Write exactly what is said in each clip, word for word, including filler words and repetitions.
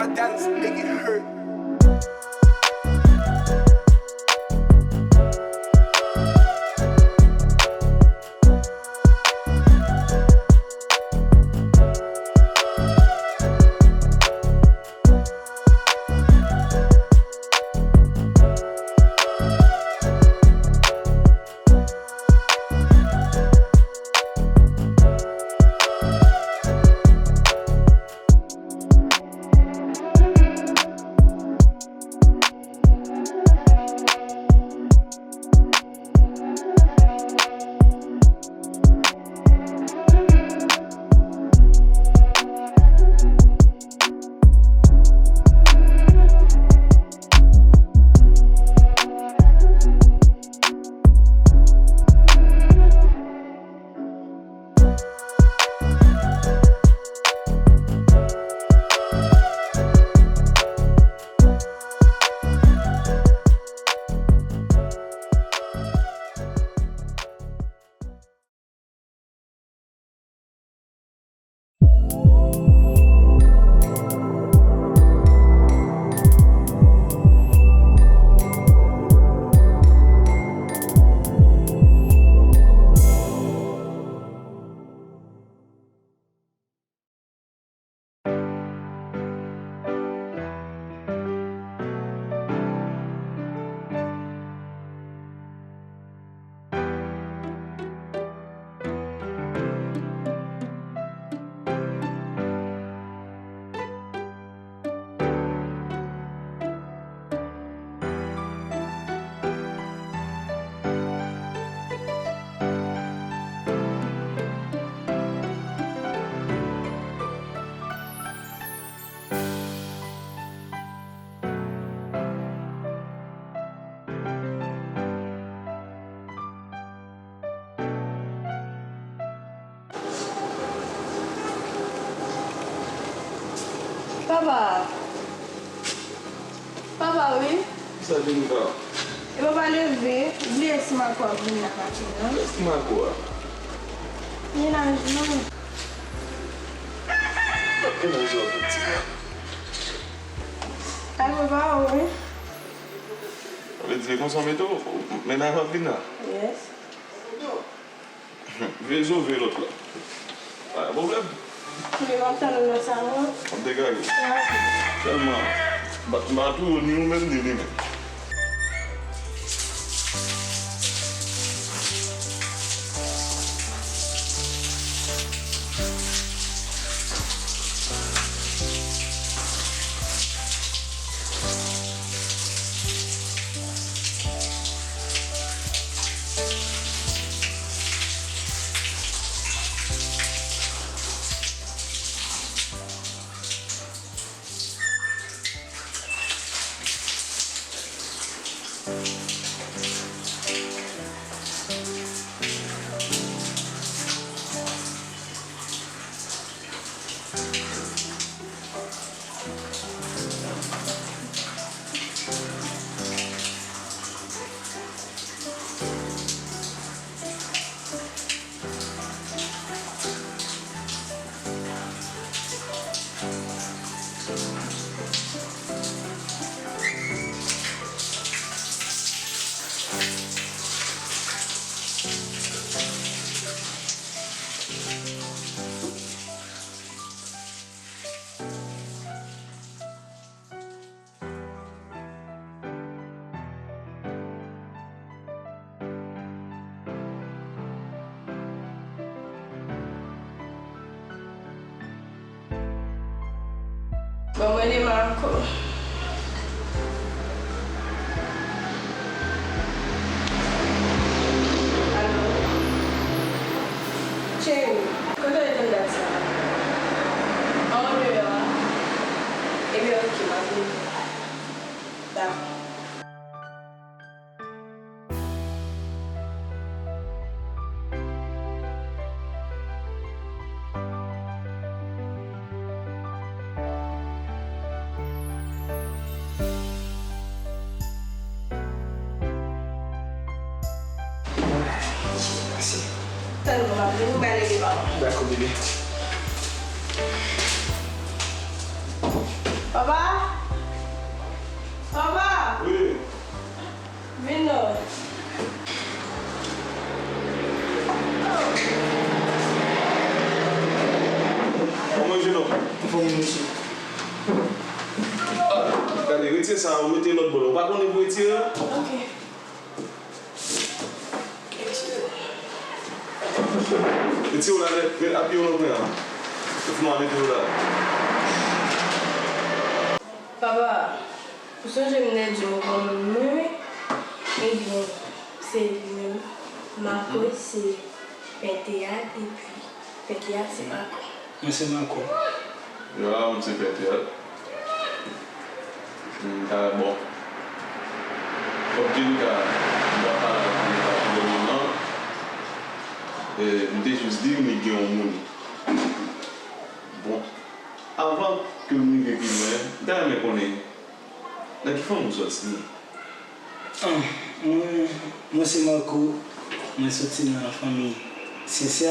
A dance make it hurt. Papa. Papa, wi. Sa vin la? E papa leve, bliye si Mako ap vini nan maten an. Kiyès ki Mako a? Mennaj mwen. Mennaj ou ap vin di la. Ay, papa, wi. Sa vle di, e konsa w mete w, mennaj w ap vin la? Yes. Veye sove lòt la. Pa gen pwoblèm. Li m ap tann ou nan salon an. M ap degaje. Sèlman, m pa, m pa tou ni ou menm, ni li menm. Bon, mwen rele Marco. Alo. Cheri, kote w ye tann dat sa a? An, ou deyò a? Ebyen, oke, m ap vini. Dakò. Tann mwen, m ap vini, m prale rele papa. Dakò, bebe. Papa, Bon, mesye. Ah, gade, retire sa, ou mete lòt bò la. Ou pa konnen pou retire a? Ok. Retire w la, met, met apye w nan kwen an. Tout moun mete w la. Papa, ou sonje m te di w ou konn moun mwen, wi. Ebyen, se li menm. Marco, se pè teyat, epi pè teyat, se Marco. Mwen se Marco. Ya, mwen se pè teyat. M ta, bon. Kòm Jenika, m ta pale avèk Jenika tou dènyèman. E, m te jis di m li gen yon moun. Bon, avan ke m rive pi lwen, m ta renmen konnen nan ki fanmi w sòti. Ah, mwen, mwen se Marco, mwen soti nan fanmi Sensè,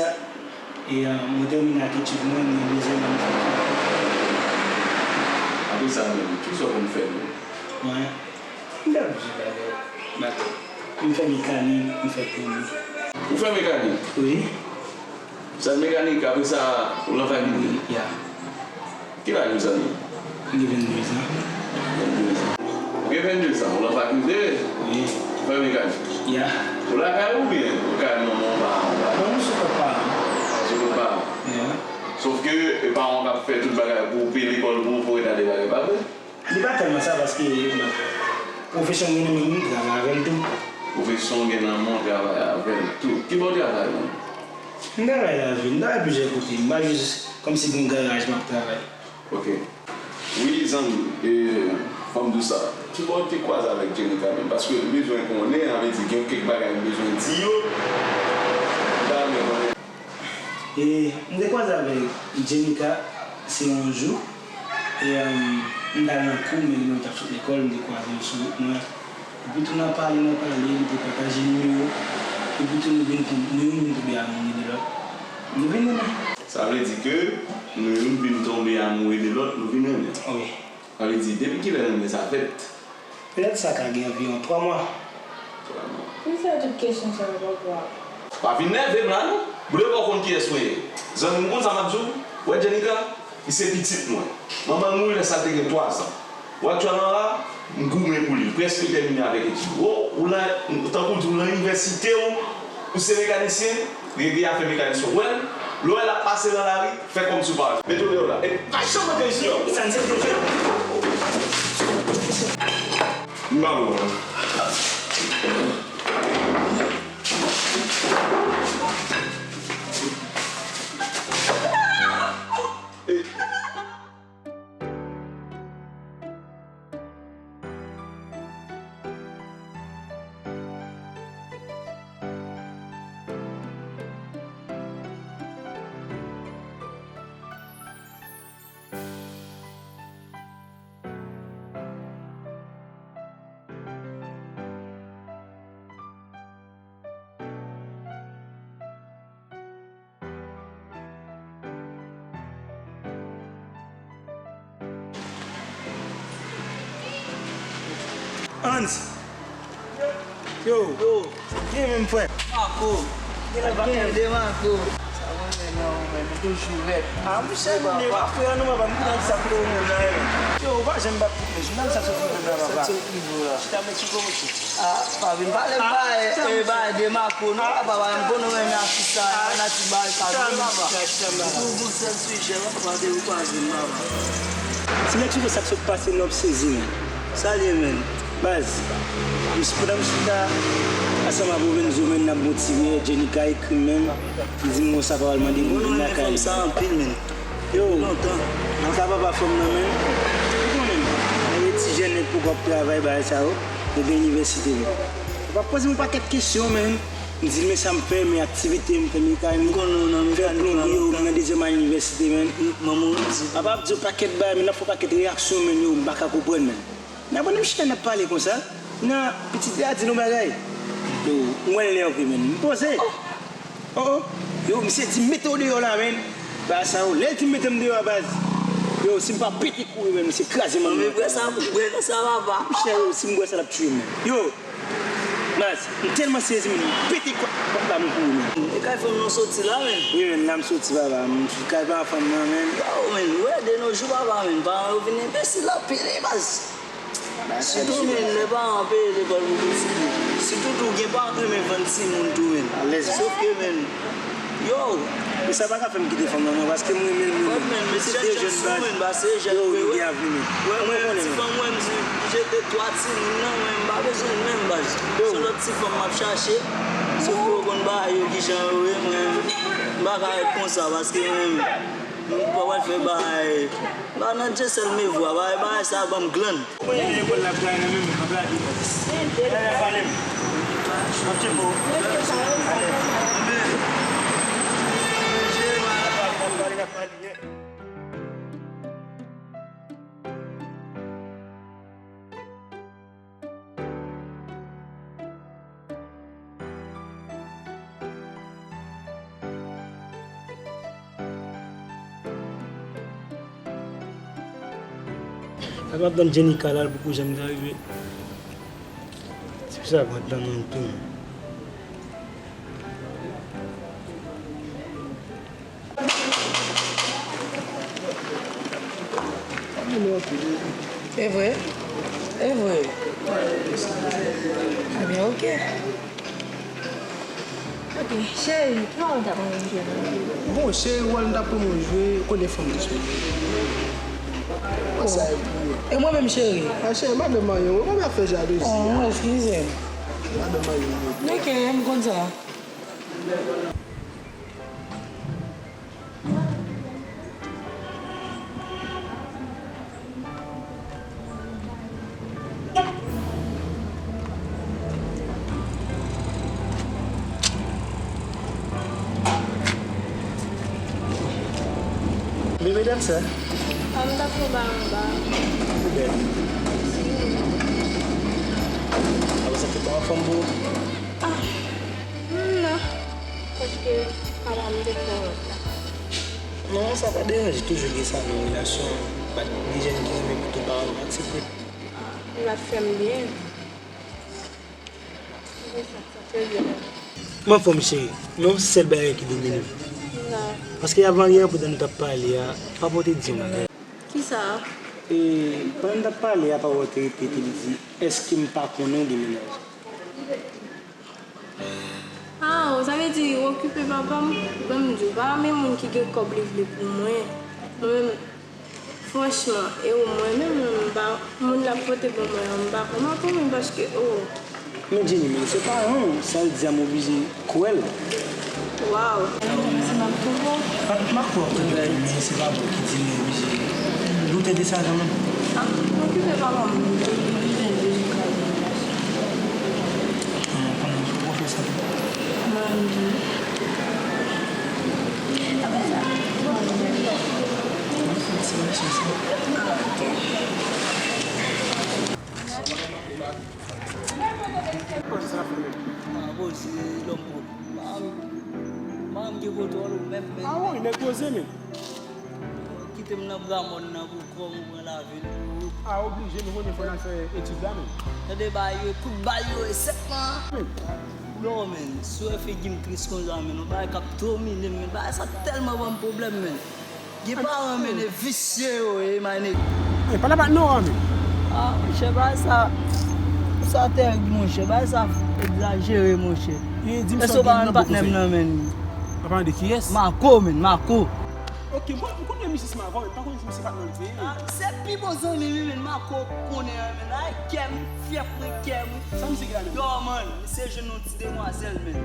e, ah, mwen tèmine ak etid mwen, mwen bezwen nan fakilte. Apre sa menm, kisa w konn fè menm? Mwen, m fè plizyè bagay. Bak, m fè mekanik, m fè plonbri. Ou fè mekanik? Wi. Sa mekanik, apre sa, ou nan fakilte? Ya. Ki laj ou, zanmi? M gen vennde zan. Vennde zan. Ou gen vennde zan, ou nan fakilte? Wi. Ou fè mekanik? Ya. Ou lakay ou oubyen ou kay manman w, paran w? Non, m sou kont paran m. Sou kont paran w? Ya. Sòf ke e paran w k ap fè tout bagay pou w, peye lekòl pou ou, pou w ret ale bagay, pa vre? Li pa tèlman sa, paske pwofesyon m gen nan men m, m travay avè l tou. Pwofesyon w gen nan men w, travay avè l tou. Ki bò w travay menm? M travay lavil, m travay plizyè kote. M pa jis kòmsi gen yon garaj m ap travay. Ok. Wi, zanmi, e, fò m di w sa. Ki bò w te kwaze avèk Jenika menm? Paske m bezwen konnen, sa vle di gen kèk bagay m bezwen di yo. M ta renmen konnen. E, m te kwaze avèk Jenika, se yon jou. E, um, m t al nan kou, men li menm t ap sot lekòl, m te kwaze l sou wout mwen. Epi tou n ap pale, n ap pale, li te pataje nimewo. Epi tou nou vin tonbe, nou youn vin tonbe amoure de lòt. Nou vin renmen. Sa vle di ke nou youn vin tonbe amoure de lòt, nou vin renmen. Wi. Sa vle di, depi kilè renmen sa fèt? Petèt sa ka gen anviwon twa mwa. Twa mwa. Poukisa tout kesyon sa yo, papa? Pa vin nève m la, non. Boude pa w konn kiyès mwen ye. Zanmi m konn sa m ap di w. Ou wè Jenika? Li se pitit mwen. Manman l mouri lè sa l te gen twa zan. Ou wè aktyèlman la, m goumen pou li. Prèske tèmine avèk etid. Ou, ou la, tankou w di w nan inivèsite w, ou se mekanisyen, regle afè mekanisyen. Ou wè l, lè w wè l ap pase nan lari, fè kòmsi w pa wè l. Mete w deyò la. E pa janm antre isit ankò. Sa n se te fè. M ba w. Hans! Yo! Yo! Byen menm, frè. Marco! Gen la gen de Marco! Sa mwen menm nan ou menm, toujou rèd. Ah, monchè, nou pa frè, nou pa, m kontan sa pou ou menm nan, men. Yo, ou pa janm bat kout men, jounan sa sou kout men, papa. Sa sou kout men, la. Chita, men ki pwomosyon? Ah, pa vin pale m pa e, e, ba de Marco, non, papa, m konnen w renmen atis la, fanatik bagay sa, non, papa. Chita, chita, chita. Pou, pou sèl sijè, papa, de ou pa vin, papa. Si nèg sou sa k sot pase, nou ap sezi, men. Sa l ye, men? Baz, m, pandan m chita ansanm ak Lorenzo, men, n ap bon ti riyè, Jenika ekri m, men, li di m konsa, papa l mande m pou vin lakay li. Sa anpil, men. Yo, lontan. Nan ka papa fanm nan, men, ou konnen, malgre ti jèn nèg poko ap travay, bagay sa yo. Yo gen inivèsite, men. Papa poze m yon pakèt kesyon, men. M di l, men sa m fè, men aktivite m fè, mekanik, fè plonbri, yo, m nan dezyèm ane inivèsite, men. Papa ap di yon pakèt bagay, men, n ap fè yon pakèt reyaksyon, men, yo, m pa ka konprann, men. N ap pran yon chita, n ap pale konsa. Nan pitit la di l yon bagay. Yo, m wè l nève, men. M poze. Oh, oh. Yo, misye di m mete w deyò la, men. Bagay sa yo, lè l di m mete m deyò a, baz. Yo, si m pa pete kouri, men, misye kraze m anndan. Mwen, bwè sa, bwè nan sa, papa. Monchè, yo, si m bwè sa, l ap tiye m, men. Yo. Baz, m tèlman sezi, men m pete kwa-, pòt la, m kouri, men. E kay fanm nan w soti la, men. Wi, men, la m soti, papa. M kay pa fanm nan, men. Yo, men, w wè, de nos jours, papa, men, paran yo vin enbesil anpil, wi, baz. Sitou, men, lè paran peye lekòl pou pitit li. Sitou tou, gen paran k renmen vann timoun tou, men. Alèz. Sof ke, men, yo. Men sa pa ka fè m kite fanm nan, non, paske m renmen l, men. Mwen, men, men se de jèn, baz. Yo, yo gen avni, men. Mwen, mwen, ti fanm, mwen, m di, jete twa timoun nan, mwen, m pa bezwen l menm, baz. Se yon lòt ti fanm m ap chache. Sof ke yo konn bagay yo kijan yo ye, mwen, m pa ka ret konsa, paske, mwen, m pa pral fè bagay. M pa nan Djensèl Mevwa, bagay, bagay sa ban m glann. Mwen, lekòl la, pral nan menm, m ap lage. Pale m. Mwen, ti po. Sa m ap tann Jenika la, l poko janm ka rive. Se pou sa m ap tann nou tou. E vre? E vre? Ebyen, oke. Oke, cheri, ki wòl w t ap renmen jwe nan fim? Bon, cheri, wòl m t ap renmen jwe, konnen fanm disponib. Sa e pou mwen. E mwen menm, cheri? A, cheri, madanm marye, ou pa fè jalouzi. Oh, eskize m. Madanm marye, wi. Oke, m konn sa. Bebe, danse. A, m t ap pran ba anba. Bebe. Apa sa te ba anfòm pou ou? Ah, non. Paske papa m te fè wòt la. Non, sa pa deranje, toujou gen sa nan relasyon. Bat gen jèn ki renmen pou tou paran yo aksepte. Li pa t fè m byen. Li fè sa, sa serye la. M anfòm, cheri, men yon sèl bagay ki domine m. Kisa? Paske avan yè, pandan nou t ap pale a, papa w te di yon bagay. Kisa? E, pandan n t ap pale a, papa w te repete, li di, èske m pa konnen w gen mennaj? Ah, sa vle di ou okipe papa m? Ban m di w, pa renmen moun ki gen kòb li vle pou mwen. Mwen menm, franchman, e ou mwen menm, mwen m pa, moun l ap pote ban mwen an, m pa konn anpil, men paske, oh. Men Jenny, men se paran w, sa vle di a m oblije kwè l. Waw. Alò, men se m ap twonpe w? Pa, m pa kwè w twonpe m, men se papa w ki di m oblije doute de sa kanmenm. Ah, okipe papa m, mwen bezwen de jis la. Ah, kanmenm, ou fè sa tou. Mwen di. Apre sa, mwen di. Mwen fè ti mache sa. Ah, ok. Kòman sa fè menm? Ah, bon, se lòm pwòp. Pa janm gen kontwòl ou menm, menm. Ah wi, nèg poze, men. Kite m nan bra mòn nan pou kò m ou pran lavi m pou ou. Ah, oblije, nou konnen fò n al fè etid la, men. Tande bagay yo, kout bal yo, e sèk lan. Men. Non, men, si w wè figi m tris konsa, men, yon bagay k ap domine m, men, bagay sa tèlman ban m pwoblèm, men. Gen paran, men, e visye yo ye, my nigga. Hey, pale pa non, men. Ah, monchè, bagay sa, sa tèrib, monchè. Bagay sa egzajere, monchè. Èske w pa konn patnè m nan, men? Ou ap pale de kiyès? Mako, men, Mako. Ok, mwen, m konnen misye se Mako, men m pa konnen si misye patnè w li te ye. Ah, se pi bon zanmi m, men, Mako konnen an, men. Ay, kè m, fyèf mwen, kè m. Sa misye gen la menm? Yo, man, misye jwenn yon ti demwazèl, men.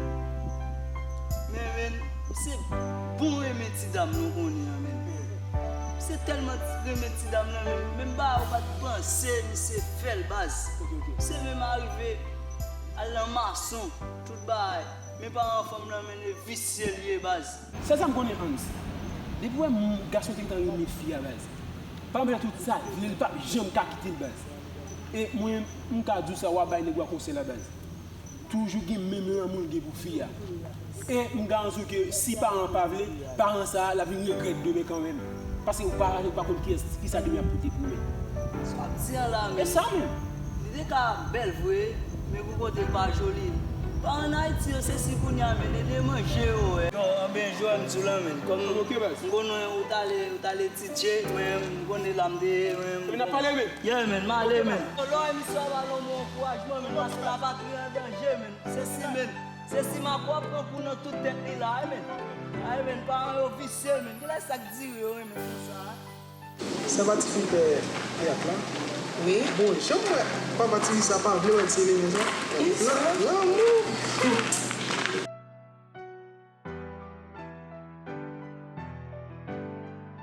Men, men, misye bon renmen ti dam nou konnen an, men. Misye tèlman renmen ti dam nan, men, menm bagay ou pa t panse, misye fè l, baz. Ok, ok. Misye menm arive al nan mason, tout bagay. Men paran fanm nan, men, e visye l ye, baz. Sèl sa m konnen, Hans. Depi w wè m, gason te gentan renmen fi a, baz. Pa anpil tout sa, vle l p ap janm ka kite l, baz. E mwen, m ka di w sa, w a bay nèg w a konsèy la, baz. Toujou gen menm lanmou l gen pou fi a. E m garanti w ke si paran pa vle, paran sa a, l ap vin regrèt demen kanmenm. Paske ou pa, ou pa konn kiyès, kisa demen ap pote pou ou menm. Sa w ap di an la, men. E sa menm. Li te ka bèl vre, Men pou kote l pa joli. Pa ann Ayiti yo, se si kounye a, men ede manje yo, eh. Yo, anben, Joel, m sou lan, men. Kòm m konnen ou t ale, ou t ale D J, men m konnen la m te ye, men. Men n ap pale, men. Yeah, men, m ale, men. Lò emisyon ap ale, yon bon ankourajman, men, paske lapatri an danje, men. Se si, men. Se si Marco ap pran kou nan tout tèt li la, eh, men. Ay, men, paran yo visye, men. Kilè sa k dire yo, men, konsa, eh? Sa pa ti fi fè teyat la? Wi. Bon, jan m wè papa ti fi sa pa vle wè l sere konsa. Kisa? Lanmou!